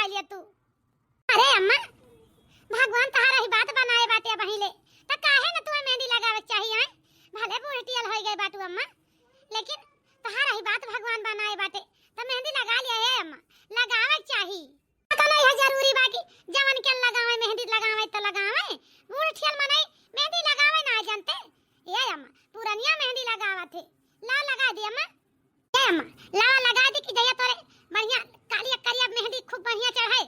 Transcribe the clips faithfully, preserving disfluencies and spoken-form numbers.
लिया तू। अरे अम्मा, भगवान तहार ही बात बनाए बाटे अबहीं ले, त काहे न तुम्हें मेहंदी लगावे के चाही, हैं? भले बूढ़ टियल होई गए बाटू अम्मा, लेकिन तहार ही बात भगवान बनाए बाटे, त मेहंदी लगा लिया है अम्मा, लगावे के चाही। त नहीं है जरूरी बा कि जवन के लगावे, मेहंदी लगावे त लगावे, बूढ़ टियल मनई मेहंदी लगावे ना जानते। ये अम्मा, पुरनिया मेहंदी लगावत है, ला लगा दे अम्मा। ए अम्मा, लावा लगा दी कि जहिया तोरे बढ़िया काली करिया मेहंदी खूब बढ़िया चढ़ाए।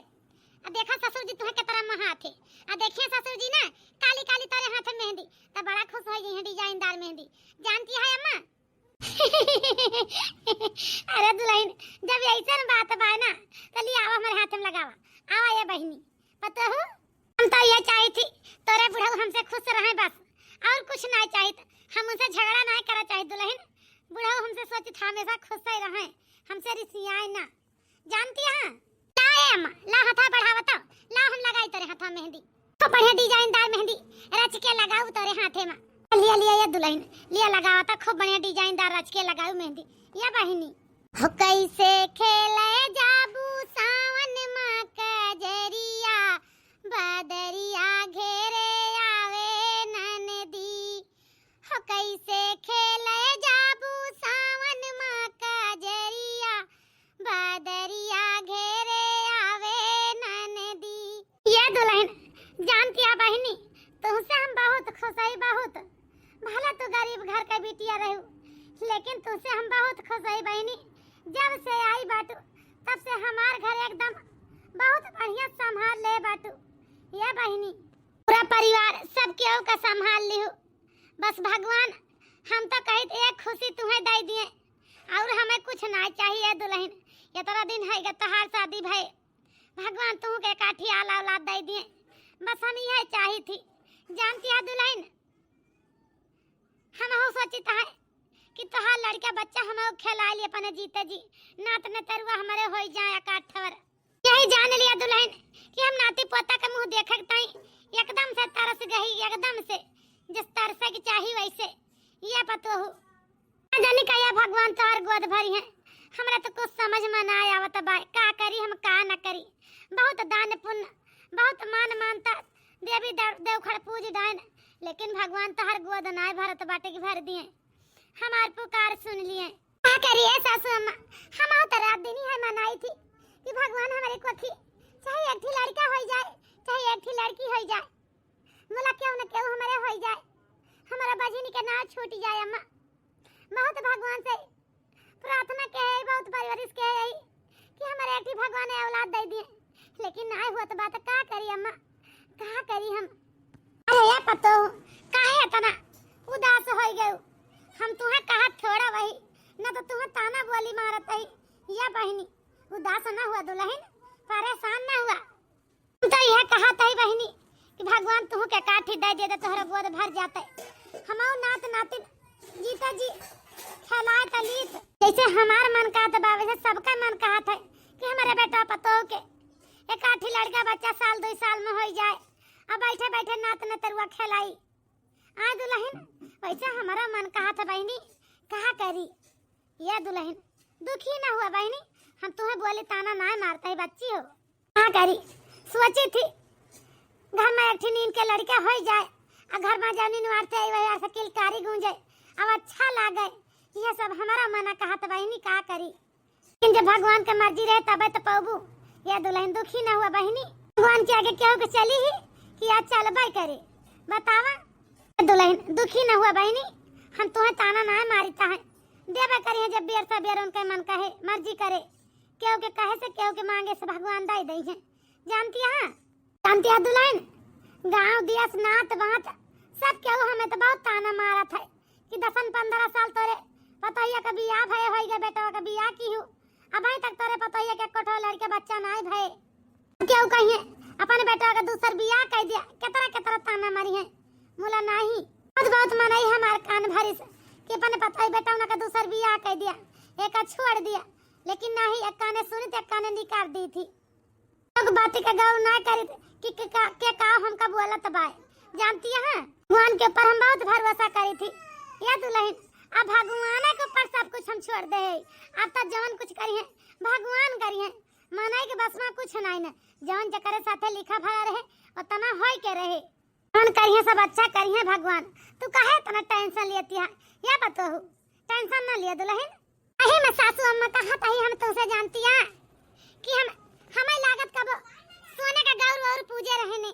अब देखा ससुर जी तुम्हें कितना महाथे। अब देखिए ससुर जी ना, काली काली तोरे हाथ में मेहंदी, तब बड़ा खुश हो गई है डिजाइनदार मेहंदी। जानती है अम्मा? अरे दुल्हन, जब ऐसन बात बा ना, तो लिया आवा हमारे हाथ में लगावा। आवा ये बहिनी, पतोहू, हम तो ये चाही थी, तोरे बुढ़ऊ हमसे खुश रहे बस, और कुछ ना चाही। हम उनसे झगड़ा ना करा चाही दुल्हन। बुढ़ऊ हमसे सोचित हमेशा खुश ही रहे, हमसे रिसियाए ना। जानती है? ला ए अम्मा, ला हाथा बढ़ावा तो, ला हम लगाई तोरे हाथा मेहंदी। खूब बढ़िया डिजाइनदार मेहंदी रच के लगाऊ तोरे हाथे में। लिया, लिया ये दुल्हन, लिया लगावा तो खूब बढ़िया डिजाइनदार रच के लगाऊ मेहंदी। या बहिनी। हो कैसे खेले जाबू सावन मा कजरिया, बदरिया घेरे आवे ननदी। हो कैसे खेले जाबू सावन मा कजरिया, बदरिया घेरे आवे ननदी। ये दुल्हन, जानती है बहिनी, तुमसे हम बहुत खुश है, बहुत। भला तू गरीब घर का बिटिया रहू, लेकिन तुमसे हम बहुत खुश है बहिनी। जब से आई बाटू, तब से हमार घर एकदम बहुत बढ़िया संभाल ले बाटू। ये बहिनी, पूरा परिवार सब केहू का संभाल लिहू। बस भगवान, हम तो कहित एक खुशी तुम्हें दे दिए, और हमें कुछ ना चाहिए दुल्हन। इतना दिन है ग तोहार शादी भए, भगवान तुहू के काठी आला औलाद दे दिए, बस हम यह चाही थी। जानती है दुल्हन, हम हो सोचित है कि तोहार लड़का बच्चा हम खेला लिए अपने जीते जी, नात नतरुआ हमारे हो जाए एकाध ठवर। यही जान लिया दुल्हन कि हम नाती पोता के मुंह देखे के ताई एकदम से तरस गई, एकदम से जिस तरसे की चाही वैसे। ये पतोहू, ना जानी कहिया भगवान तोहर गोद भरी है। हमरा तो कुछ समझ में ना आवत बा, का करी हम का ना करी। बहुत दान पुण्य, बहुत मान मानता, देवी दे-, देवखड़ पूज डाइन, लेकिन भगवान तोहर गोद ना भरत बाटे कि भर दिए। हमार पुकार सुन लिए। का करिए सासू अम्मा, हम तो रात दिन ही है मनाई थी कि भगवान हमारे कोखी चाहे एक ठी लड़का हो जाए, चाहे एक ठी लड़की हो जाए, मुला केहू न केहू हमारे हो जाए, हमारा बजनी के नाव छूट जाए अम्मा। बहुत भगवान से प्रार्थना के है, बहुत परवरिश के है कि हमारे एक ठी भगवान औलाद दे दिए, लेकिन ना हुआ तो बात का करी अम्मा, का करी हम। अरे ये पतो, काहे इतना उदास हो गए? हम तुम्हें कहा थोड़ा वही, न तो तुम्हें ताना बोली मारत है। या बहिनी, उदास ना हुआ दुल्हन, परेशान ना हुआ। हम तो यह कहत है बहिनी कि भगवान तुहू के काठी दे दे, तोहरा गोद भर जाते। हमऊ नात नातिन जीते जी खेलाए तलीत। जैसे हमार मन कहत बा, वैसे सबका मन कहत है कि हमारे बेटा पतोह के एक आठी लड़का बच्चा साल दो साल में हो जाए, अब बैठे बैठे नात नतरुआ खेलाई। आ दुल्हन, वैसे हमारा मन कहत है बहिनी, कहा करी? या दुल्हन, दुखी ना हुआ बहिनी, हम तुम्हें बोले ताना ना मारता है बच्ची हो। हाँ करी, सोची थी घर में एक ठी नीन के लड़का हो जाए, आ घर में जौनी मारते आई वही से किलकारी गूंजे, अब अच्छा लागे। यह सब हमारा मना कहत बहिनी, का करी? लेकिन जब भगवान के मर्जी रहे तबे तो पौबू। या दुल्हन दुखी ना हुआ बहिनी, भगवान के आगे केहू के चली ही कि आज चलबे करे, बतावा। दुल्हन दुखी ना हुआ बहिनी, हम तुम्हें ताना ना मारिता है, देबे करी है जब बेर से बेर उनके मन कहे, मर्जी करे। केहू के कहे से, केहू के मांगे से भगवान दे दे हैं। जानती है, जानती है दुल्हन, गांव दियस नात बात सब केहू हमें तो बहुत ताना मारत है कि दसन पन्द्रह साल तोरे पतोहिया के बियाह भये होई गए, बेटवा के बियाह की हूँ, अबहीं तक तोरे पतोहिया के कोठो लड़के बच्चा नाय भये। केहू कहिए अपन बेटवा के दूसर बियाह कह दिया, केतरा केतरा ताना मारी है, मुला नाही। बहुत बहुत मनई हमार कान भरिस कि अपन पतोही बेटवा के दूसर बियाह कह दिया, एक छोड़ दिया, लेकिन नाही, एक काने सुनित एक काने निकाल दी थी। लोग बात के गौर ना करित कि के का, के का हमका बोलत बाय। जानती है, भगवान के ऊपर हम बहुत भरोसा करी थी। या दुल्हन, अब भगवान के ऊपर सब कुछ हम छोड़ दे है। अब तो जवन कुछ करी है, भगवान करी है। मनई के बस मा कुछ नाई न, जौन जकरे साथे लिखा भरा रहे, ओतना होई के रहे। कौन करिहे, सब अच्छा करिहे भगवान। तू काहे इतना टेंशन लेती है? या बतोहू, टेंशन ना लिया दुलहिन। अही में सासू अम्मा कहा तही हम तुमसे जानती है कि हम, हमें लागत कब सोने का गौर और पूजे रहे ने।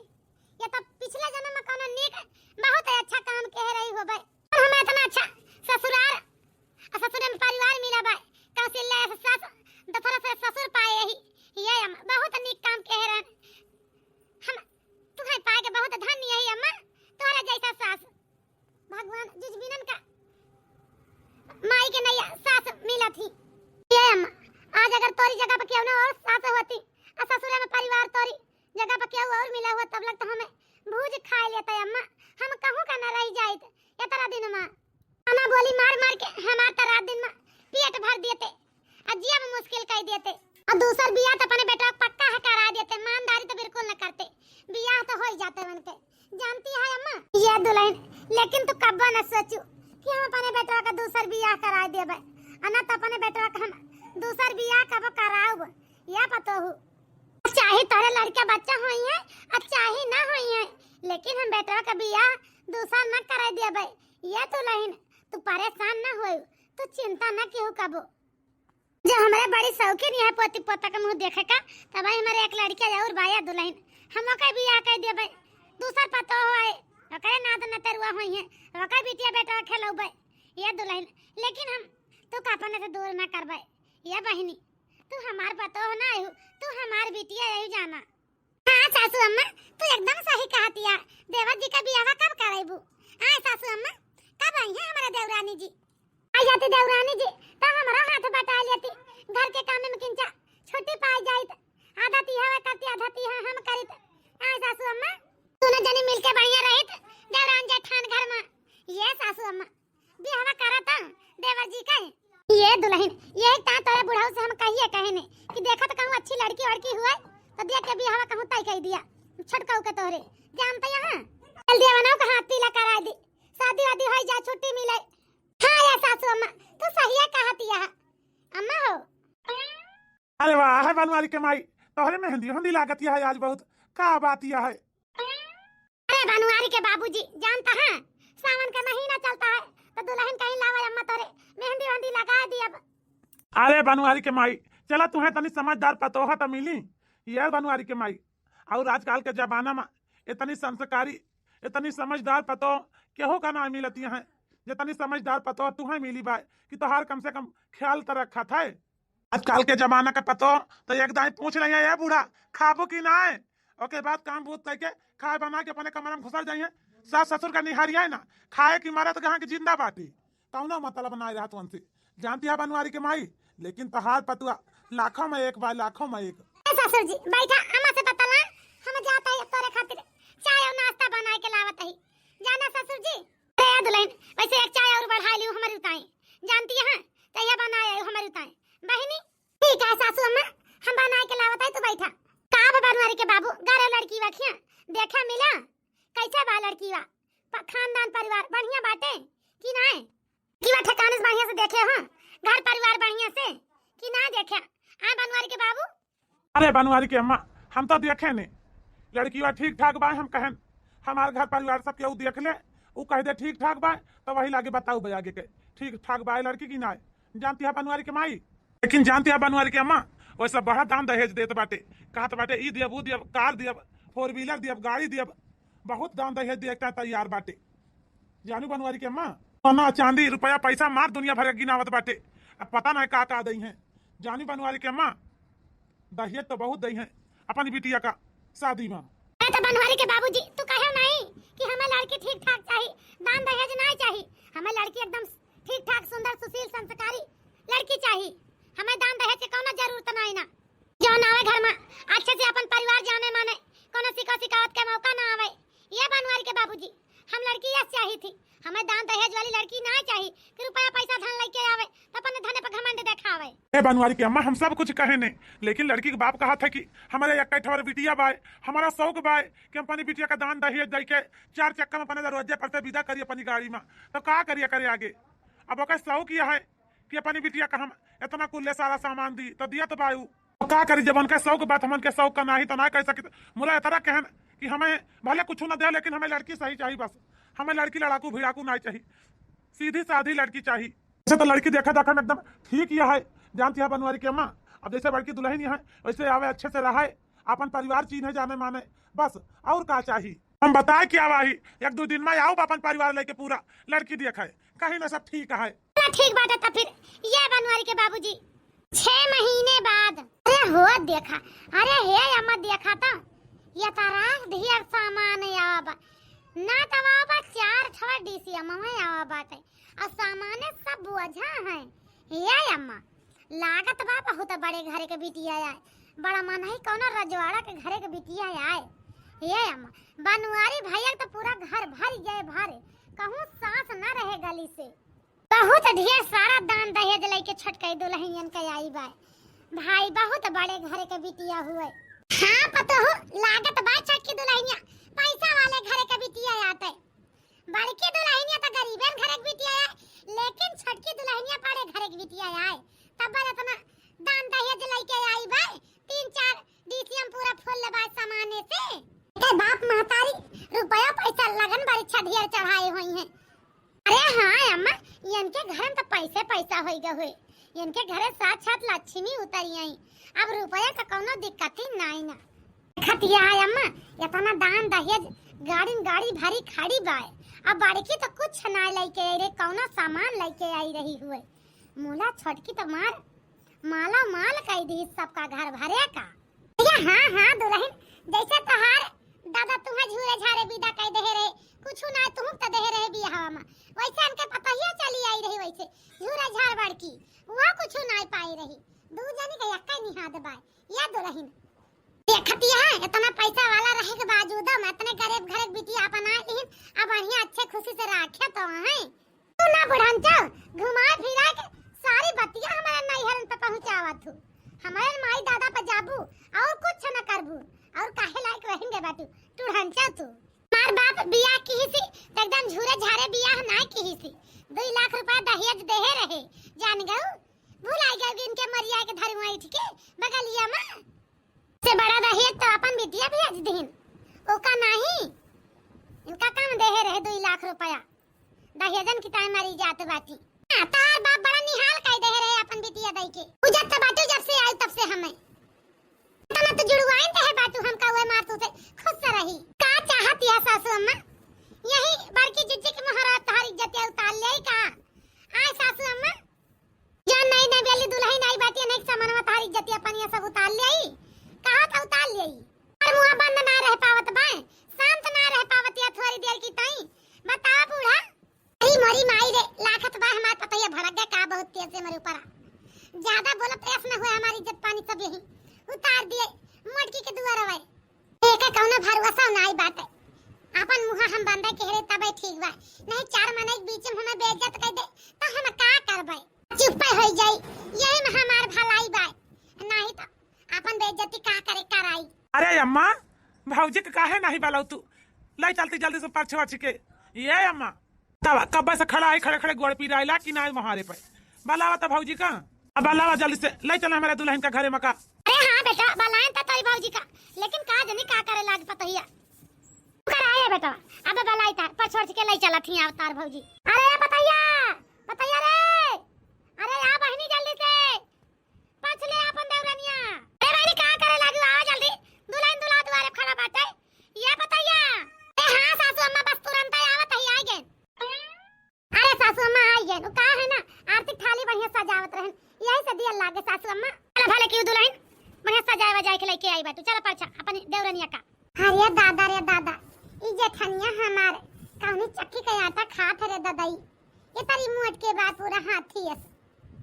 ये तो पिछले जन्म में कोनो नीक बहुत अच्छा काम कह रही होबे। और हमें इतना अच्छा ससुराल और ससुर में परिवार मिला बा। कौशल्या से सास, दफरा से ससुर पाए यही। ये हम बहुत नीक काम कह रहे हैं। हम तुम्हें पाए के बहुत धन्य यही अम्मा, तुम्हारा जैसा सास। भगवान जुजबिनन का माई के नैया सास मिला थी। ये अम्मा, आज अगर तोरी जगह पर केहू ना और सास होती, आ ससुरे में परिवार तोरी जगह पर केहू और मिला हुआ, तब लग तो हमें भूज खाए लेता अम्मा। हम कहूँ का ना रह जाइत इतना दिन मा। खाना बोली मार मार के हमार तो रात दिन मा पेट भर देते, आ जिया में मुश्किल कर देते। आ दूसर बियाह तो अपने बेटा पक्का है करा देते, ईमानदारी तो बिल्कुल न करते, बियाह तो हो ही जाते उनके। जानती है अम्मा, ये दुलहिन, लेकिन तू कब्बो न सोचू कि हम अपने बेटवा का दूसर बियाह करा देबे, आ ना तो अपने बेटवा का हम दूसर बियाह कब कराउब, या पतोहू। चाहे तोरे लड़का बच्चा होई है, आ चाहे ना होई है, लेकिन हम बेटवा का बियाह दूसर न कराई देबे। ये दुलहिन, तू परेशान न होई, तू चिंता न केहू कबो। जो हमरे बड़ी शौकीन यह पोती पोता के मुँह देखे का, तब भाई हमारे एक लड़की और बाया दुलहिन, हम ओकर बियाह कर देबे। दूसर पतोह होए, ओकरे नाद नतरुआ होई है, ओकर बिटिया बेटा खेलौबे। ये दुलहिन, लेकिन हम तू का अपने से दूर ना करबे। ये बहिनी, तू हमार पतोह ना आयु, तू हमार बिटिया आयु जाना। हाँ सासू अम्मा, तू एकदम सही कहतिया। देवर जी का बियाह कब करैबू? हाँ सासू अम्मा, कब आई है हमारा देवरानी जी? आ जाती देवरानी जी, तो हमारा हाथ बटा लेती, घर के काम में किंचा छुट्टी पाई जाइत। आधा तिहावा करती, आधा तिहा हम करित। हाँ सासू अम्मा, दोनों जनी मिलके बढ़िया रहित, देवरान जेठान घर में। ये सासू अम्मा, बियाहवा करत देवर जी का। ये दुलहिन, यही ता तोरे बुढ़ऊ से हम कहिए कहे ने कि देखत कहूँ अच्छी लड़की वड़की हुए तो देख के बियाहवा कहूँ तय कर दिया। छोटकाऊ के तोहरे जानते यहाँ चल दिया बनाओ का हाथ पीला करा दी, शादी वादी हो जा, छुट्टी मिले। हाँ ये सासू अम्मा, तू सही है कहती है अम्मा हो। अरे वाह, है बनवारी के माई, तोहरे मेहंदी होंदी लागत है आज बहुत, का बात यह है? अरे बनवारी के बाबूजी, जानता है, सावन का महीना चलता है, तो दुलहिन कहीं लावा अम्मा तोरे मेहंदी वेहंदी लगा दी अब। अरे बनवारी के माई, चला तुहें तनी समझदार पतोह तो मिली, ये बनवारी के माई। और आजकल के जमाना में इतनी संस्कारी, इतनी समझदार पतोह केहू का ना मिलती है, जितनी समझदार पतोह तुहें मिली बाय कि तोहार कम से कम ख्याल तो रखत है। आजकल के जमाना के पतोह तो एक दाई पूछ रही है, "ए बूढ़ा, खाबो कि नाय?" ओके बाद काम बूत करके खाए बना के अपने कमरा में घुसर जाइए। सास ससुर का निहारिया है ना, खाए की मारे तो कहाँ की जिंदा बाटी, कौनो मतलब ना रहत उनसे। जानती है बनवारी के माई, लेकिन तोहार पतुआ लाखों में एक बाय, लाखों में एक। ए ससुर जी, बैठा, अम्मा से बतला, हम जाता है तोरे खातिर चाय और नाश्ता बनाए के लावत है। जाना ससुर जी। ए दुलहिन, वैसे एक चाय और बढ़ा लियो हमारे उताई। जानती है, तो ये बनाए आयो हमारे उताई। बहिनी, ठीक है सासू अम्मा, हम बनाए के लावत है, तू बैठा। का बा बनवारी के बाबू, गारे लड़की वखिया, देखा मिला, कैसे बा लड़की वा? प-, खानदान परिवार बढ़िया बाटे कि नाय? लड़की वा ठिकाने से बढ़िया से देखे हो, घर परिवार बढ़िया से कि ना देखे? आ बनवारी के बाबू। अरे बनवारी के अम्मा, हम तो देखे ने, लड़की वा ठीक ठाक बा, हम कहन हमार घर परिवार सब केहू देख ले, उ कह दे ठीक ठाक बा, तो वही लागे बताऊ बे आगे के ठीक ठाक बा लड़की की नाय। जानती है बनवारी के माई, लेकिन जानती है बनवारी के अम्मा, वैसे बड़ा दान दहेज देत बाटे, कहत बाटे ई दियब, उ दियब, कार दियब, फोर व्हीलर दियब, गाड़ी दियब, बहुत दान दहेज देता तैयार बाटे। जानू बनवारी के अम्मा, सोना चांदी रुपया पैसा मार दुनिया भर के गिनावत बाटे, अब पता नहीं का का दई हैं। जानू बनवारी के अम्मा, दहेज तो बहुत दई हैं अपनी बिटिया का शादी में। अरे तो बनवारी के बाबूजी, तू कहे नहीं कि हमें लड़की ठीक ठाक चाही, दान दहेज नहीं चाही, हमें लड़की एकदम ठीक ठाक, सुंदर, सुशील, संस्कारी लड़की चाही। हमें दान दहेज के कौनो जरूरत नहीं ना। जौन आवे घर में अच्छे से अपन परिवार जाने माने, कौनो सिका सिकावत के मौका ना आवे। ये बनवारी के बाबूजी, हम लड़की यस चाही थी, हमें दान दहेज वाली लड़की ना चाही कि रुपया पैसा धन लेके आवे तो अपने धने पर घमंड देखावे। ए बनवारी के अम्मा, हम सब कुछ कहे ने, लेकिन लड़की के बाप कहा था कि हमारे एक ठवर बिटिया बाय, हमारा शौक बाय कि हम अपनी बिटिया का दान दहेज दे के चार चक्का में अपने दरवाजे पर से विदा करी अपनी गाड़ी में, तो का करिए करे आगे? अब ओकर शौक यह है कि अपनी बिटिया का हम इतना कुल्ले सारा सामान दी, तो दिया तो बायू। तो का करी, जब उनके शौक बात हमन के शौक का नाही तो ना कह सकित। मुला इतना कहन कि हमें भले कुछ ना दे, लेकिन हमें लड़की सही चाहिए बस। हमें लड़की लड़ाकू भिड़ाकू ना चाहिए, सीधी साधी लड़की चाहिए। वैसे तो लड़की देखा देखा में एकदम ठीक ही है, जानती है बनवारी के अम्मा। अब जैसे बड़की दुल्हन ही है, वैसे आवे, अच्छे से रहे, अपन परिवार चीन्हे जाने माने, बस और का चाहिए। हम बताए क्या वाही, एक दो दिन में आओ अपन परिवार लेके पूरा, लड़की देखे, कहीं ना सब ठीक है। चला ठीक बाटे, तब फिर ये बनवारी के बाबूजी छह महीने बाद। अरे हो देखा, अरे हे अम्मा देखा तो, ये तराक ढेर सामान आवा बा, ना तो आवा बा चार ठवा डीसीएम में आवा बाटे, और सामाने सब बोझा है। हे अम्मा, लागत बा बहुत बड़े घरे के बिटिया आए, बड़ा मन है कौनो रजवाड़ा के घरे के बिटिया आए। हे अम्मा, बनवारी भैया तो पूरा घर भर गए भर, कहूँ सांस न रहे गली से। बहुत ढेर सारा दान दहेज लेके छोटकई दुल्हनियन के आई बा। भाई बहुत बड़े घरे के बिटिया हुए। हाँ पतोहू, लागत बा छोटकी दुल्हनिया पैसा वाले घरे के बिटिया आटे। बड़की दुल्हनिया तो गरीबन घरे के बिटिया है, लेकिन छोटकी दुल्हनिया बड़े घरे के बिटिया है। तब बल इतना दान दहेज लेके आई बा, तीन चार डीसीएम पूरा फुल ले बा सामाने से। एकर बाप महतारी रुपया पैसा लगन बारी छठियर चढ़ाए हुई हैं। अरे हाँ अम्मा, इनके घर में तो पैसे पैसा होई गए हुए, इनके घरे साक्षात लक्ष्मी उतरी आई। अब रुपया का कौनो दिक्कत ही नाई ना। खतिया है अम्मा, इतना दान दहेज, गाड़ी गाड़ी भरी खड़ी बाय, अब बड़की तो कुछ ना लेके आई रही, कौनो सामान लेके आई रही हुए। मुला छोटकी तो मार माला माल कई दी सबका घर भरे का। या हाँ हाँ दुल्हन, जैसे तोहार दादा तुम्हें झूरे झारे विदा कई दे रहे, कुछ ना तुम तो दे रहे बियाह में, वैसे इनके पतोहिया चली आई रही, वैसे झूरे झार बड़की वो कुछ ना पाई रही। दू जनी के एक निहाद बाय। या दुल्हन देखती है, इतना पैसा वाला रहे के बावजूदो में इतने गरीब घर के बिटिया अपना लीन, अब बढ़िया अच्छे खुशी से राखे तो हैं। तू ना बुढ़ंचो, घुमा फिरा के सारी बतिया हमारे नैहरन पे पहुँचावत हूँ। हमारे माई दादा पे जाबू और कुछ न करबू, और काहे लायक रहेंगे बाटू टुढ़ंचा तू। हमार बाप बियाह किहिसी तो एकदम झूरे झारे बियाह ना किहिसी, दुई लाख रुपया दहेज देहे रहे, जान गऊ, भुलाई गऊ इनके मरिया के धरुआ उठ के बगलिया में। से बड़ा दहेज तो अपन बिटिया भेज दीन, ओका नाही, इनका कम देहे रहे दुई लाख रुपया, दहेजन की ताई मारी जात बाटी। हाँ, तार बाप बड़ा निहाल कई देहे रहे अपन बिटिया दई के, पूजत तो बाटू जब से आई तब से हमें। इतना तो जुड़वाइन देहे बाटू हमका उहे मार तू से खुश से रही। का चाहत या सासू अम्मा, यही बड़की जिज्जी के मोहरा तोहार इज्जतिया उतार ले का? आय सासू अम्मा, जौन नई नवेली दुल्हन आई बाटी, अनेक सामानवा तोहार इज्जतिया पनिया सब उतार लेई। कहा था उतार लेई। और मुँह बंद ना रह पावत बाय, शांत ना रह पावत या थोड़ी देर की ताई। बतावा बूढ़ा। अरे मोरी माई रे, लाखत बा हमार पतोहिया भड़क गया का बहुत तेज से मेरे ऊपर। ज्यादा बोलत ऐस न हुए, हमारी इज्जत पानी सब यही उतार दिए मोटकी के दुआर आवे। एका कौनो भरोसा नाई बाटे। आपन मुँह हम बंद के रहे तबे ठीक बा, नहीं चार मनई के बीच में हमें बेइज्जत कर दे तो हम का करबे? चुप्पे हो जाई, यही में हमार भलाई बा, नहीं तो अपन बेइज्जती का करे कराई। अरे अम्मा, भौजी के काहे नहीं बलाऊ तू? ले चलती जल्दी से पर्च वर्च के। ये अम्मा, तब कब्बे से खड़ा है, खड़े खड़े गोड़ पिराइला कि ना मोहारे पे। बलावा तो भौजी का, अब बलावा जल्दी से, ले चला हमारे दुल्हन का घरे मका। अरे हाँ बेटा, बलाएन तो तोरी भौजी का, लेकिन का जनी का करे लाग पतोहिया। कराए बेटा, अब बलाई तार, पर्च वर्च के ले चलत ही अवतार भौजी। अरे पतोहिया, पतोहिया रे, अरे आ बहिनी जल्दी से, पर्च ले आपन देवरनिया। ए बहिनी का करे लागी, आवा जल्दी, दुल्हन दुल्हा दुआरे खड़ा बाटे। ये पतोहिया। ए हाँ सासू अम्मा, बस तुरंत आवत ही, आई गए। अरे सासू अम्मा आई गए, का है ना, आरती थाली बढ़िया सजावत रहन, यही से दिया लागे सासू अम्मा। चला भले क्यों दुल्हन, बढ़िया सजाए वजाए के लेके आई बाटू, चला पर्चा अपन देवरनिया का। अरे दादा रे दादा, ई जेठनिया हमार कौनी चक्की के आटा खात रे ददई, ये तारी मोट के बात पूरा हाथी अस।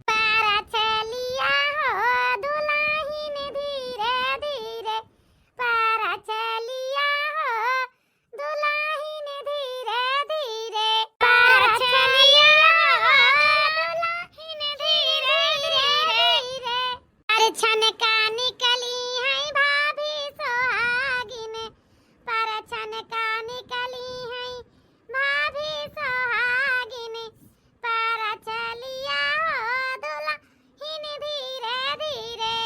परछलिया हो दुलाहिन धीरे धीरे, परछलिया हो दुलाहिन धीरे धीरे, परछलिया हो दुलाहिन धीरे धीरे। परछन का निकली हैं भाभी सोहागिन, परछन का निकली हैं भाभी सोहागिन, परछलिया हो दुलाहिन धीरे धीरे।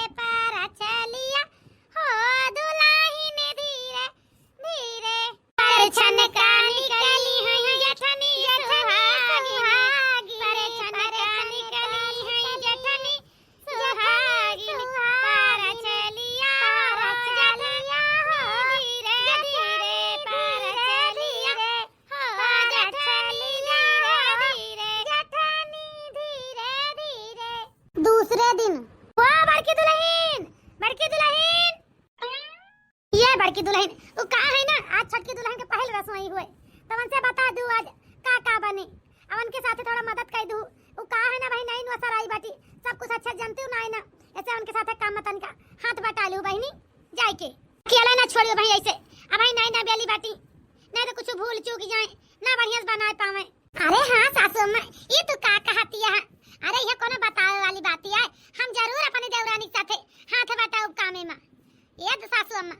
बड़की दुलहिन, उ का है ना, आज छोटकी दुलहिन के पहिल रसोई हुए, तो उनसे बता दू आज का का बनी, अब उनके साथे थोड़ा मदद कर दू। उ का है ना भाई, नई नौसर आई बाटी, सब कुछ अच्छे जानती हूँ ना, है ना, ऐसे उनके साथे काम में तनिका हाथ बटा लू बहिनी, जाए के अकेले ना छोड़ियो भाई ऐसे। अब भाई नई नई बेली बाटी, नहीं तो कुछ भूल चूक जाए, ना बढ़िया से बनाए पावे। अरे हाँ सासू अम्मा, ये तू का कहती है? अरे ये कोनो बतावे वाली बात है? हम जरूर अपनी देवरानी के साथे हाथ बटाउब कामे में। ये तो सासू अम्मा,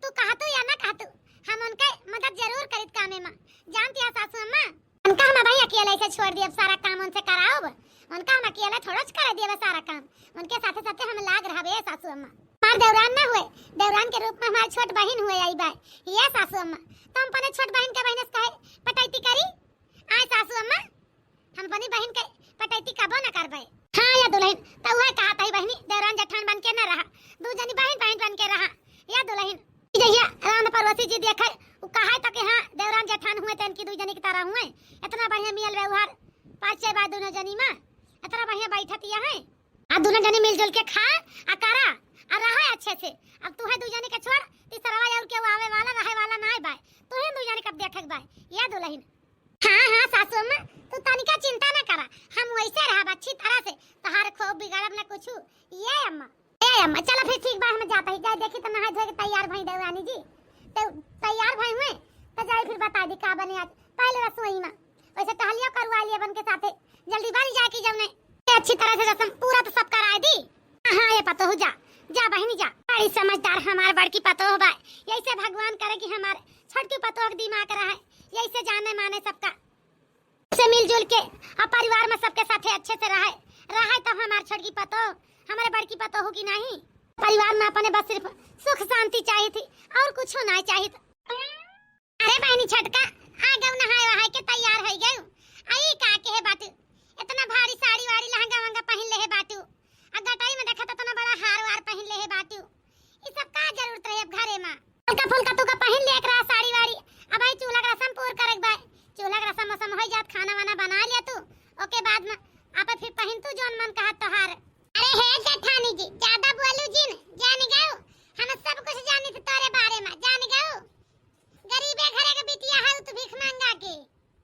तू कहतू या ना कहतू, हम उनके मदद जरूर करित कामे में। जानती है सासू अम्मा, उनका हम भाई अकेले से छोड़ दिए, अब सारा काम उनसे कराउब। उनका हम अकेले थोड़ा सा कर दिए सारा काम, उनके साथे साथे हम लाग रहबे सासू अम्मा। हमार देवरान ना हुए, देवरान के रूप में हमार छोट बहिन हुए आई बाय। ये सासू अम्मा, तो हम अपने छोट बहिन के बहिन से कहे पटैती करी? आय सासू अम्मा, हम अपनी बहिन के पटैती कबो न करबे। हाँ या दुलहिन, तो वह कहा तही बहिनी, देवरान जेठान बन के न रहा, दू जनी बहिन बहिन बन के रहा। या दुलहिन, जहिया राम पड़ोसी जी देखे, उ कहा तो कि हाँ देवरान जेठान हुए तो इनकी दू जनी की तरह हुए, इतना बढ़िया मियल व्यवहार, परिचय बा दोनों जनी में, इतना बढ़िया बैठत यह है। आ दोनों जनी मिलजुल के खा, आ करा, आ रहा अच्छे से। अब तू है दू जनी के छोड़, तीसरा और केहू आवे वाला, रहे वाला ना बाय, तू ही दू जनी कब देखे बाय। या दुलहिन, हाँ, हाँ, सासू अम्मा, तू तनिका चिंता ना करा, हम वैसे रहब अच्छी तरह से, तोहार खूब बिगड़ब ना कुछ। ये अम्मा, ए अम्मा, चलो फिर ठीक बा, हम जाता ही, जाए देखी तो नहाए धोए के तैयार भई देवरानी जी, तो तैयार भई हुए, तो जाए फिर बता दी का बने आज, पहले रसोई में, वैसे टहलियो करवा लिए बन के साथे, जल्दीबाजी जाए की जौने, अच्छी तरह से रसम पूरा तो सब कराए दी। हाँ, ये पतोह जा, जा बहिनी जा। बड़ी समझदार हमार बड़की पतोह बा। यही से भगवान करे कि हमार छोटकी पतोह के दिमाग रहे, यही से जाने माने सबका से मिलजुल के और परिवार में सबके साथे अच्छे से रहे, रहे तब हमार छोटकी पतोह, हमारे बड़की पतोह की नहीं। परिवार में अपने बस सिर्फ सुख शांति चाहिए थी और कुछ नहीं चाहिए। अरे बहिनी छोटका, आ गऊ नहाए वहाए के तैयार हो गऊ। आई का के है बाटू, इतना भारी साड़ी वाड़ी लहंगा वहंगा पहन ले है बाटू, आ गटाई में देखा तो इतना बड़ा हार वार पहन ले है बाटू। ई सब का जरूरत रहे अब घरे में? हल्का फुल्का तू का पहन ले एक रहा साड़ी वाड़ी। अब आई चूल्हा का रसम पूर करे के बा, चूल्हा का रसम वसम हो जात, खाना वाना बना लिया तू, ओके बाद में आप फिर पहन तू जौन मन कहत तोहार। अरे हे जेठानी जी, ज्यादा बोलू जिन, जान गऊ, हम सब कुछ जानी थे तोरे बारे में, जान गऊ। गरीबे घरे के बिटिया है तू भीख मांगा के।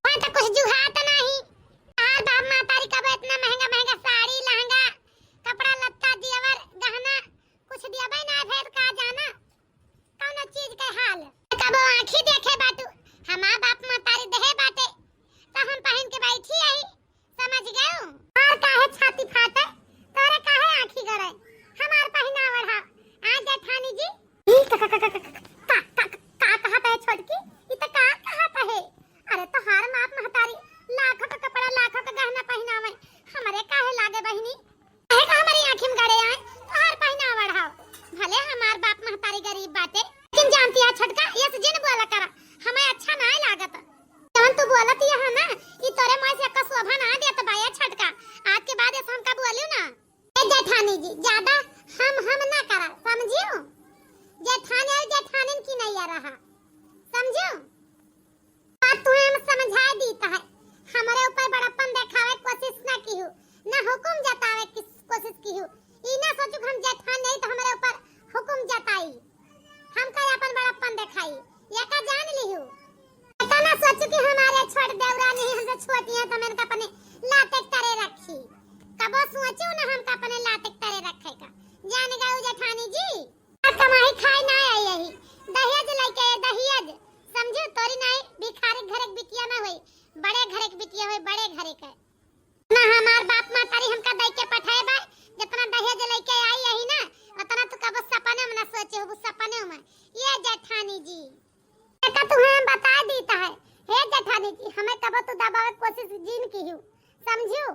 वहाँ तो कुछ जुहात नहीं। तहार बाप महतारी कब इतना महंगा महंगा साड़ी लहंगा कपड़ा लत्ता जेवर गहना कुछ दियबे ना भेद का जाना कौनो चीज के हाल। कब आँखी देखे बाटू हमार बाप महतारी देहे बाटे तो हम पहन के बैठी आई। समझ गयो? और काहे छाती फाटे, तोरे काहे आँखी गड़े? हमार पहिना ओढ़ा, आ जेठानी जी। ई का, का, का, का, का, का, का कहत है छोटकी? ई त का कहत है? अरे तोहार बाप महतारी लाखों का कपड़ा, लाखों का गहना पहिनावे, हमरे काहे लागे बहिनी? काहे का हमारी आँखी में गड़े आए? तोहार पहिना ओढ़ाओ। भले हमार बाप महतारी गरीब बाटे, लेकिन जानती है छोटका, ये से जिन बोला करा, हमें अच्छा नाय लागत। जवन तू बोलत यह है ना, ई तोरे मुँह से एक्का शोभा ना देत बा, ए छोटका। आज के बाद ऐसे हमका बोलियो ना। ए जेठानी जी, ज्यादा हम हम ना करा, समझियो? जेठानी और जेठानिन की नहीं रहा, समझियो? बात तुम्हें हम समझा दीत है, हमरे ऊपर बड़प्पन देखावे कोशिश ना किहू, ना हुकुम जतावे की कोशिश किहू। ई ना सोचू कि हम जेठान नहीं तो हमरे ऊपर हुकुम जताई। हम का अपन बड़प्पन देखाई, ये का जान लिहू। इतना सोचू कि हमारे छोट देवरानी है, हमसे छोटी है, तो हम इनका अपने लाते के तरे रखी। कबो सोचू ना हमका अपने लाते के तरे रखे का। जान गऊ जेठानी जी, आज कमाई खाए ना आई यही। दहेज लेके, दहेज। समझू तोरी नाई भिखारी घरे के बिटिया ना होई, बड़े घरे के बिटिया होई, बड़े घरे के। ना हमार बाप महतारी हमका दई के पठाए बा, जितना दहेज लेके आई यही ना, उतना तू कबो सपने में ना सोचे हो, सपने में। ये जेठानी जी, एका तुम्हें हम बता दीता है, हे जेठानी जी, हमें कबो तू दबावे के कोशिश जिन किहू, समझियो?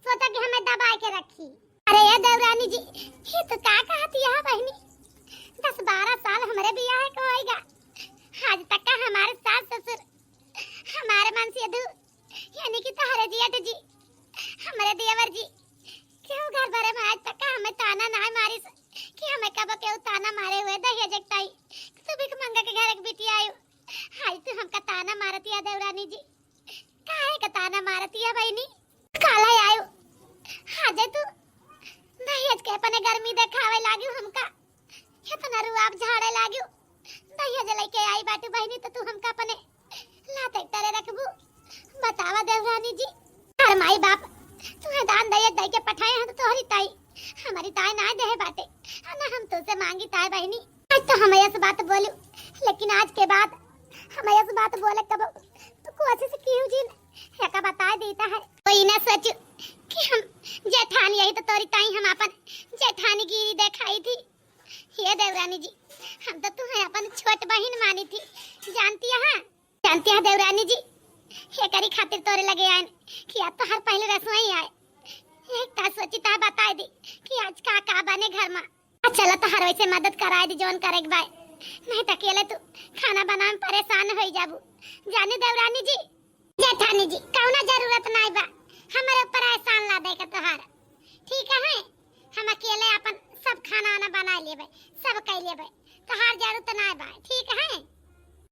सोचा कि हमें दबाए के रखी। अरे ये देवरानी जी, ये तो का कहती है बहिनी? दस बारह साल हमरे बियाह के होइगा, आज तक का हमारे सास ससुर, हमारे मन से दू यानी कि तोहरे जेठ जी, हमरे देवर जी, केहू घर भरे में आज तक हमें ताना ना मारिस कि हमें कब केहू ताना मारे हुए दहिया जगताई, तू भिख मंगा के घर के बिटिया आयु। आज तू हमका ताना मारत या देवरानी जी, काहे का ताना मारत या बहिनी? काला आयु, आज तू दहेज के अपने गर्मी देखावे लागियो हमका, इतना रुआब झाड़े लागियो। जे लइके आई बाटू बहिनी, तो तू हमका अपने लाते तरे रखबू? बतावा देवरानी जी, हर माई बाप तुम्हें दान दहेज दे के पठाए हैं तो तोहरी ताई, हमारी ताई ना देहे बाटे, आ ना हम तुझसे मांगी ताई बहिनी। आज तो हम ऐसे बात बोलू, लेकिन आज के बाद हम ऐसे बात बोले कबो तो कोशिश कीहू जिन, एका बताए देता है। कोई ना सोचू कि हम जेठानी यही तो तोरी ताई हम अपन जेठानी गिरी देखाई थी। हे देवरानी जी, हम तो तुम्हें अपन छोट बहिन मानी थी, जानती है, जानती है देवरानी जी, एकरी खातिर तोरे लगे आयन कि आज तोहार पहले रसोई आए। एक का सोची ता बताए दी कि आज का का बने घर में। आ चला तोहार वैसे मदद कराए दी जौन करे के बाय, नहीं तो अकेले तू खाना बनावे में परेशान होई जाबू। जाने देवरानी जी, जेठानी जी, कौनो जरूरत नाई बा हमारे ऊपर एहसान लादे के तोहार। ठीक है, हम अकेले अपन सब खाना वाना बना लेबे, सब कर लेबे, तोहार जरूरत नाई बा। ठीक है,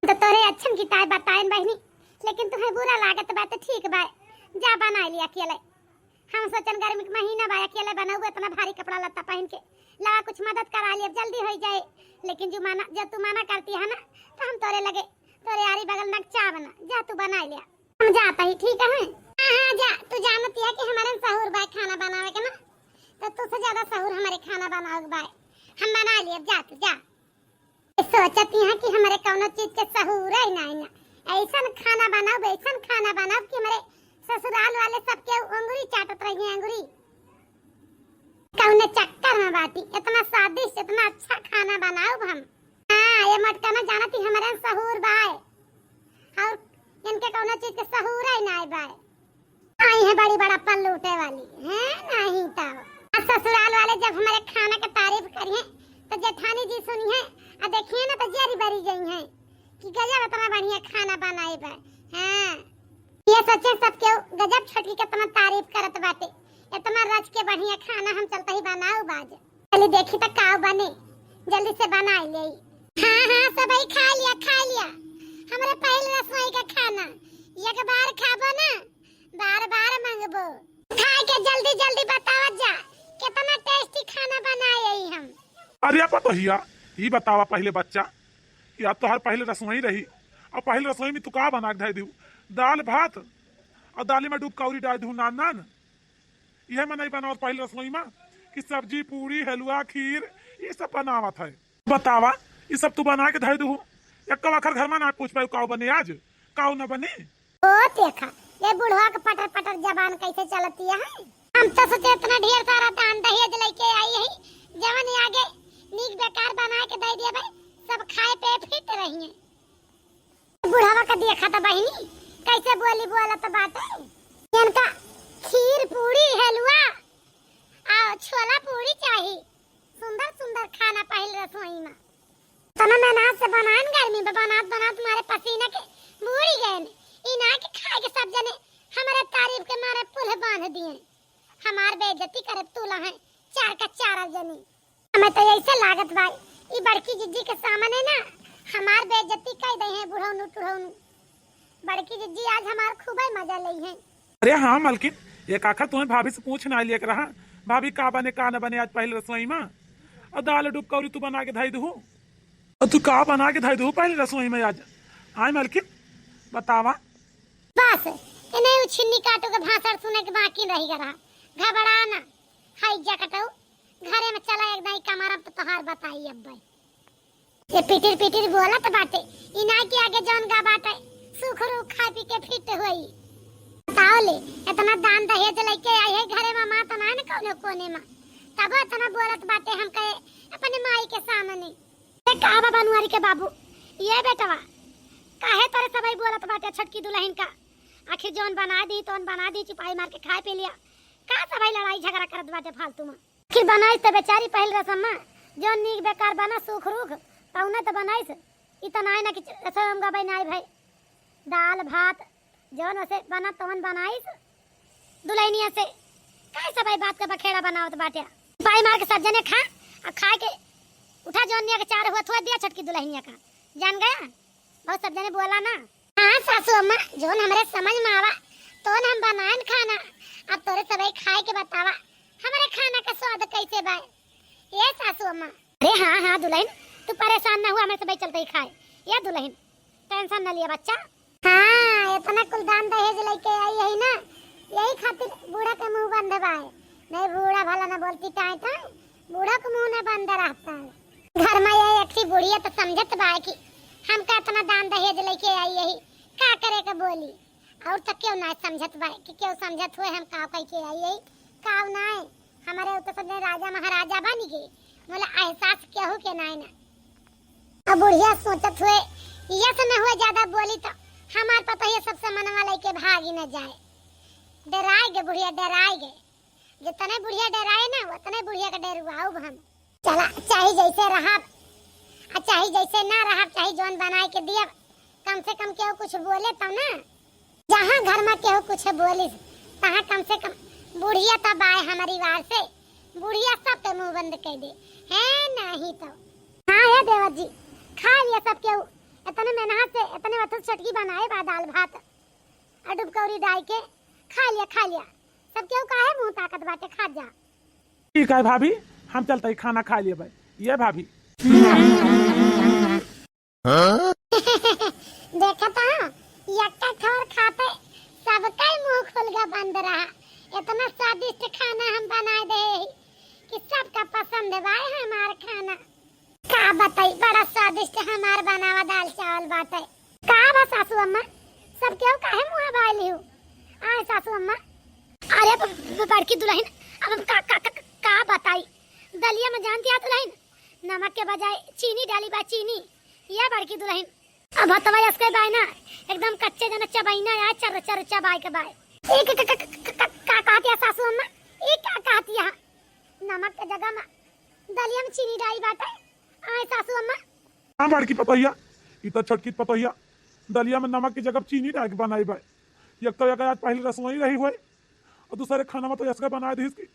तो तोरे अच्छन की ताई बताएन बहिनी, लेकिन तुम्हें बुरा लागत बा तो ठीक बा, जा बना लिया अकेले। हम सोचन गर्मी के महीना बा, अकेले बनउबे, इतना भारी कपड़ा लत्ता पहन के, लगा कुछ मदद करा लिया, जल्दी हो जाए। लेकिन जो मना, जब तू मना करती है ना, तो हम तोरे लगे, तोरे आरी बगल नगचा बना, जा तू बना लिया। हम जाता ही, ठीक है? हाँ, हाँ, जा, तू जानती है कि हमारे में सहूर बाय खाना बनावे के ना, तो तुझसे ज्यादा सहूर हमारे खाना बनावे के बाय। हम बना लिए, जा तू, जा। सोचत यहाँ कि हमारे कौनो चीज के सहूर ही नहीं ना, ऐसन खाना बनाओ, ऐसन खाना बनाओ कि हमारे ससुराल वाले सबके अंगुरी चाटत रहिए, अंगुरी। कौने चक्कर में बाटी, इतना स्वादिष्ट, इतना अच्छा खाना बनाओ हम। हाँ, ये मटका ना जानती हमारे सहूर बाय, और इनके कौनो चीज के सहूर ही नहीं बाय। आई है बड़ी बड़ा पल्लू उठे वाली है, नहीं तो। आ ससुराल वाले जब हमारे खाना के तारीफ करिए, तो जेठानी जी सुनिए, आ देखिए ना, तो जरी बरी गई है कि गजब इतना बढ़िया खाना बनाए बा। हाँ, ये सोचे सब केहू, गजब छोटकी कितना तारीफ करत बाटे, इतना रच के बढ़िया खाना हम चलते ही बनाऊ बाज। चली देखी त का बने, जल्दी से बनाई ले। हाँ, हाँ, सबई खा लिया, खा लिया। हमरे पहले रसोई का खाना एक बार खाबो ना, बार बार मांगबो। खाए के जल्दी जल्दी बतावत जा, कितना tasty खाना बनाए हई हम। अरे पतोहिया, ई बतावा पहले बच्चा कि आज तोहार पहले रसोई रही, और पहले रसोई में तू का बना के धै दिहू? दाल भात, और दाली में डूब कौरी डाल दिहू, नान नान। इहे मनई बनावत पहिल रसोई मा कि सब्जी, पूड़ी, हलवा, खीर, ई सब बनावत है। बतावा, ई सब तू बना के धइ दुहु, एक्को आखर घर मा ना पूछ पायु काउ बने आज, काउ न बने। ओ देखा, ये बुढ़वा के पटर पटर जबान कैसे चलती है। हम तो सोचे इतना ढेर सारा दान दहेज लेके आई है, जवन आगे नीक बेकार बना के दे दिए भाई, सब खाए पे फिट रही है। बुढ़वा का देखा त बहिनी, कैसे बोली बोलत बाटे। इनका खीर पूड़ी हलवा आ छोला पूड़ी चाही, सुंदर सुंदर खाना पहिल रसोई मा। तना मेहनत से बनान गर्मी में बनात बनात मारे पसीना के बूड़ी गए। इना के खाए के सब जने हमारे तारीफ के मारे पुल बांध दिए। हमार बेइज्जती करे तुला है चार का चार जनी। हमें तो ऐसे लागत बा, ई बड़की जिज्जी के सामने ना हमार बेइज्जती कई दे हैं बुढ़ौनू टुढ़ौनू। बड़की जिज्जी आज हमार खूबे मजा लई हैं। अरे हाँ मलकिन, एक आखर तुम्हें भाभी से पूछ ना लिया के रहा, भाभी का बने का न बने आज पहले रसोई मा, और दाल डूब कौरी तू बना के धई दहू, और तू का बना के धई दहू पहले रसोई मा आज? हाँ मलकिन, बतावा। बस, इन्हें उ छिन्नी काटू के भाषण सुने के बाकी रही रहा। घबरा ना, हाई जा कटऊ, घरे में चला एक दाई कमरम तो तोहार बताई अब भाई। ये पिटिर पिटिर बोलत बाटे, इना के आगे जौन गा बाटे, सुख रूख खा पी के फिट होई। बताओ ले, इतना दान दहेज लेके आई है घरे मा, माँ तो ना न कौनो कोने मा, तबो इतना बोलत बाटे हम कहे अपने माई के सामने। ए, का बा बनवारी के बाबू, ये बेटवा, काहे तोरे सबई बोलत बाटे छोटकी दुलहिन का? आखिर जौन बना दी, तौन बना दी, चुपाई मार के खाए पी लिया। का सबई लड़ाई झगड़ा करत बाटे फालतू मा? आखिर बनाइस त बेचारी पहिल रसम मा, जौन नीक बेकार बना, सूख रूख, तौने त बनाइस। ई त नाय ना कि रसोई मा गबई नाय भई। दाल भात, जौन वैसे बना तौन बनाइस। दुलहिनिया से काहे सबई बात के बखेड़ा बनावत बाटे? पाई मार के सब जने खा, आ खा के उठा जौन निया के चार हुआ थोड़ दिया छोटकी दुलहिनिया का। जान गया? बहुत सब जने बोला ना। हाँ सासू अम्मा, जौन हमरे समझ मा आवा, तौन हम बनाएन खाना। अब तोरे सबई खाए के बतावा, हमरे खाना का स्वाद कैसे बा? ए सासू अम्मा। अरे हाँ, हाँ दुलहिन, तू परेशान ना हुआ, हमरे सबई चलते ही खाए। ये दुलहिन, tension न लिया बच्चा। हाँ, इतना कुल दान दहेज लइके आई है ना, यही खातिर बूढ़ा के मुँह बंद बाय। नहीं बूढ़ा भला न बोलती टाँय टाँय, बूढ़ा के मुँह न बंद रहता है। घर मा ये एक ही बुढ़िया तो समझत बाय कि हमका इतना दान दहेज लइके आई यही, का करे के बोली। और तो केहू नाय समझत बाय कि केहू समझत हुए हम काव कइके आई यही, काव नाय। हमरे उ तो समझे राजा महाराजा बन गए, मोला एहसास केहू के नाय ना। अब बुढ़िया सोचत हुए, ये से न हुए ज्यादा बोली तो हमार पतोहिया सबसे मनवा लइके भागी न जाए। डेराय गे बुढ़िया, डेराय गे। जितने बुढ़िया डेराए ना, उतने बुढ़िया के डेरवाउब हम। चला, चाहे जैसे रहब, आ चाहे जैसे ना रहब, चाहे जौन बनाए के दियब, कम से कम केहू कुछ बोले तब ना। जहाँ घर मा केहू कुछ बोलिस, तहाँ कम से कम बुढ़िया तब आए हमारी वार से, बुढ़िया सबके मुँह बंद कर दे, है नहीं तो। हाँ हे देवर जी, खा लिया सब केहू, इतने मेहनत से, इतने वक्त से छोटकी बनाए बा दाल भात, आ डुबकौरी डाल के खा लिया, खा लिया। सब केहू काहे मुँह ताकत बाटे, खा जा। ठीक है भाभी, हम चलते ही खाना खा लेबै। ये भाभी। देखत ह, यक्का खबर खाते सबका मुँह खुल गा बंद रहा। इतना स्वादिष्ट खाना हम बनाए दे ही कि सबका पसंद बाय हमार खाना। का बताई, बड़ा स्वादिष्ट हमार बनावा दाल चावल बाटे। का बा सासू अम्मा, सब केहू काहे मुँह बाय लिहू? आय सासू अम्मा, अरे ब-, ब-, बड़की दुलहिन, अब हम का, का, का, का बताई? दलिया मा जानती है दुलहिन, नमक के बजाय चीनी डाली बा, चीनी। या बड़की दुलहिन, अब भतवा असके बाय ना, एकदम कच्चे जना चबैना या चर चर चबाय के बाय। ई क-, क-, क-, क-, क-, का कहतिया सासू अम्मा? ई का कहतिया? नमक के जगह मा दलिया मा चीनी डाली बाटे। आय सासू अम्मा। हाँ बड़की पतोहिया, ई तो छोटकी पतोहिया दलिया मा नमक की जगह चीनी डाल के बनाई बाय। एक तो एक आज पहले रसोई रही हुए, और दूसरे खाना मा तो असके बनाए दिहिस कि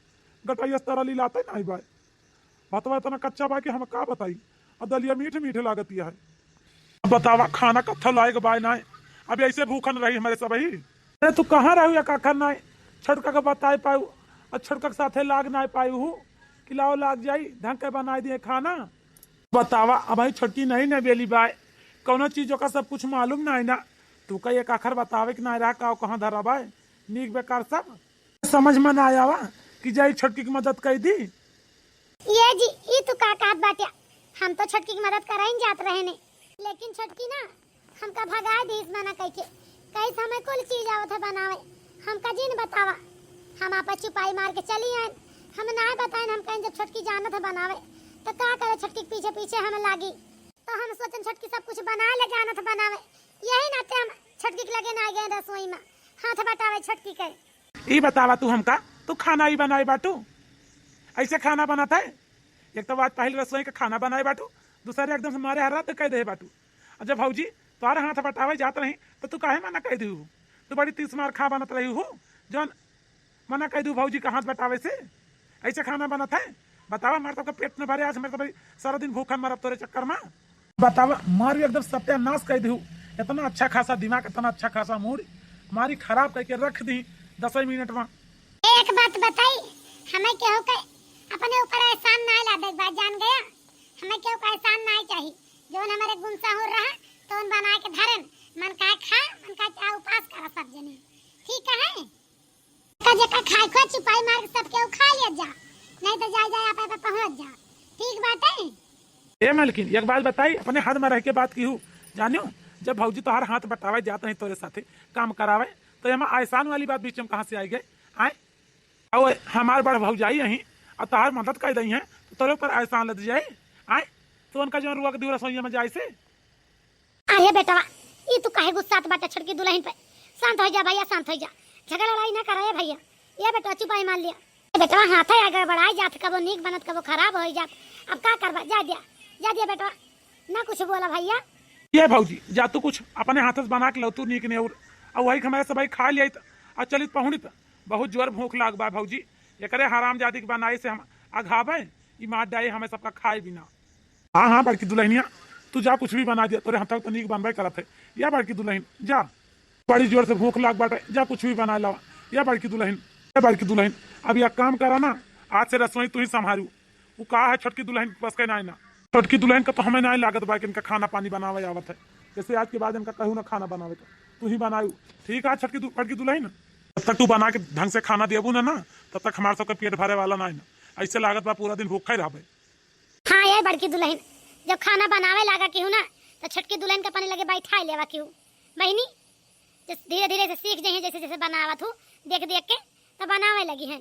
गटाई अस तरह लीलाते नाहीं बाय। भतवा इतना कच्चा बाय कि हम का बताई, और दलिया मीठ मीठ लागतिया है। अब बतावा खाना कत्था लायक बाय नाय, अब ऐसे भूखन रही हमरे सबही। अरे तू कहाँ रहू या काखर नाय, छोटका के बताए पाऊ, और छोटका के साथे लाग नाय पाऊ हूँ कि लाओ लाग जाई, ढंग के बनाए दिए खाना। बतावा, अबही छोटकी नहीं न बेली बाय, कौनो चीज ओका सब कुछ मालूम नाय ना। तू का एक आखर बतावे के नाय रहा, का कहाँ धरा बाय, नीक बेकार सब समझ में ना आवा कि जाई छोटकी की मदद कई दी। ये जी, ई तू का कहत बाट्या? हम तो छोटकी की मदद कराइन जात रहे ने, लेकिन छोटकी ना हमका भगाए दीस मना कइके। कहिस हमें कुल चीज आवत है बनावे, हमका जिन बतावा। हम आपस चुपाई मार के चली आइन। हम नाय बताइन, हम कहिन जब छोटकी जानत है बनावे, तो का करे छोटकी के पीछे पीछे हम लागी। तो हम सोचन छोटकी सब कुछ बनाए ले जानत है बनावे, यही नाते हम छोटकी के लगे ना गए रसोई में हाथ बटावे छोटकी के। ई बतावा तू हमका, तू खाना ही बनाए बाटू? ऐसे खाना बनत है? एक तो बात पहले रसोई का खाना बनाए बाटू, दूसरे एकदम से मारे हरा तो कह दे बाटू। और जब भौजी तोहरे हाथ बटावे जात रही, तो तू काहे मना कह दू? तू बड़ी तीस मार खा बनत रही हो, जौन मना कह दू भौजी का हाथ बटावे से। ऐसे खाना बनत है? बतावा, हमारे सबके पेट न भरे, आज हमारे सब सारा दिन भूखन मरब तोरे चक्कर में। बतावा, मारी एकदम सत्यानाश कह दू। इतना अच्छा खासा दिमाग, इतना अच्छा खासा मूड, मारी खराब करके रख दी दसई मिनट में। एक बात बताई, हमें केहू के अपने ऊपर एहसान ना लादे के बा, जान गया? हमें केहू का एहसान ना चाही। जौन हमारे गुमसाहुर रहा, तौन बना के धरन, मन का खा, मन का चाह उपास करा सब जने, ठीक है? का जेका खाए खो चुपाई मार के सब केहू खा लिया जा, नहीं तो जाए जाए आप पे पहुँच जा, ठीक बाटे? ए मलकिन, एक बात बताई, अपने हद में रह के बात की हूँ, जानियो, जब भौजी तोहार हाथ बटावे जात रही तोरे साथे काम करावे, तो एमा एहसान वाली बात बीच में कहाँ से आई गई? आए, और हमार बड़ भौजाई यहीं, और तोहार मदद कर दई है, तो तोरे ऊपर एहसान लद जाए। आए, तो उनका जो रुआ के दियो रसोईया में जाए से। अरे बेटवा, ई तू काहे गुस्सात बाटे छोटकी दुलहिन पे? शांत हो जा भैया, शांत हो जा, झगड़ा लड़ाई ना करे भैया। ये बेटवा चुपाई मार लिया। ए बेटवा, हाथे आ गड़बड़ाई जात, कबो नीक बनत, कबो खराब होई जात। अब का करबा, जा दिया, जा दिया बेटवा, ना कुछ बोला भैया। ये भौजी, जा तू कुछ अपने हाथ से बना के लौतू नीक नेउर, और वही हमारे सब खा लिया, और चलित पहुँचित। बहुत जोर भूख लाग बा भौजी, एकरे हरामजादी के बनाए से हम अघाबे, ई मार डाए हमें सबका खाए बिना। हाँ, हाँ, बड़की दुलहिनिया, तू जा कुछ भी बना दिया, तोरे हाथ तो नीक बनबे करत है। या बड़की दुलहिन, जा, बड़ी जोर से भूख लाग बाटे, जा कुछ भी बना लावा। या बड़की दुलहिन, या बड़की दुलहिन, अब या काम करा ना, आज से रसोई तू ही संभारू। वो का है छोटकी दुलहिन बस के नाय ना। छोटकी दुलहिन का तो हमें नाहीं लागत बा कि इनका खाना पानी बनावे आवत है। जैसे आज के बाद इनका कहू ना खाना बनावे का, तू ही बनायू। ठीक है छोटकी दु-, बड़की दुलहिन, जब तक तू बना के ढंग से खाना देबू ना, ना, तब तक हमार सबके पेट भरे वाला नाहीं ना। ऐसे लागत बा पूरा दिन भूखा ही रहबे। हाँ ये बड़की दुलहिन, जब खाना बनावे लागा केहू ना, तो छोटकी दुलहिन के अपने लगे बैठाई लेवा केहू। बहिनी, जस धीरे धीरे से सीख जइहें, जैसे जैसे बनावत हूँ देख देख के, तो बनावे लगिहैं।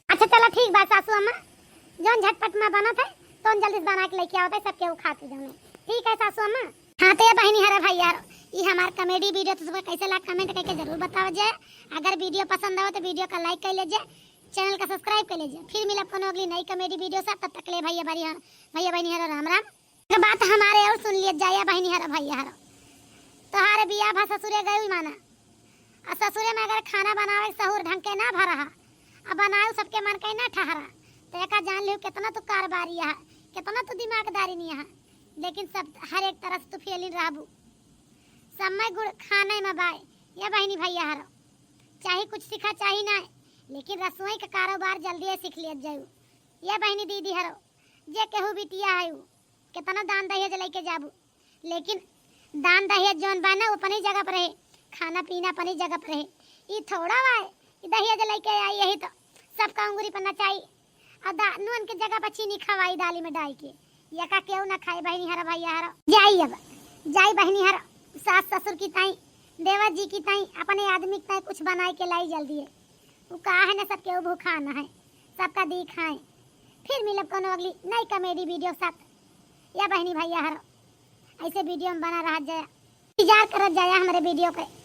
अच्छा चला ठीक बा सासू अम्मा, जौन झटपट में बनत है तौन जल्दी से बना के लेके आवत है, सब केहू खात जौन है। ठीक है सासू अम्मा। हाँ तो ये बहिनी हरा भाई यार, ई हमार comedy video तो सबका कैसे लाग comment करके जरूर बतावा जाए। अगर video पसंद आवे तो video का like कर लीजिए, channel का subscribe कर लीजिए। फिर मिलब कोनो अगली नई comedy video से, तब तक ले भैया बड़ी हर भैया बहिनी हरा राम राम। एक बात हमारे और सुन लिए जाया बहिनी हरा भैया हरा, तोहारे बियाह भा ससुरे गई माना, आ ससुरे में अगर खाना बनावे के सहूर ढंग के ना भरा हा, आ बनाए सबके मन के ना ठहरा, तो एका जान लियो कितना तू कारबारी है, कितना तू दिमागदारी नहीं है, लेकिन सब हर एक तरह से तू फेलिन रहबू। समय गुण खाने में बाय, ये बहिनी भैया हरो, चाहे कुछ सीखा चाहे ना, लेकिन रसोई का कारोबार जल्दी सीख लिया जाऊ। ये बहिनी दीदी हरो, जे केहू बिटिया है उ, कितना दान दहेज लेके जाबू, लेकिन दान दहेज जौन बा ना, वो अपनी जगह पर रहे, खाना पीना अपनी जगह पर रहे। ई थोड़ा बा कि दहेज लेके आई यही तो सबका अंगुरी पर नचाई और दा-, नून के जगह पर चीनी खवाई दाली में डाल के। ये का केहू ना खाए बहिनी हरा भैया हरा। जाई अब, जाई बहिनी हरा, सास ससुर की ताई, देवर जी की ताई, अपने आदमी की ताई कुछ बनाए के लाई जल्दी है। वो कहा है ना, सब केहू भूखा ना है, सबका दी खाए। फिर मिलब कोनो अगली नई comedy video साथ। या बहिनी भैया हरो, ऐसे video में बना रहा जाया, इंतजार करत जाया हमारे video के।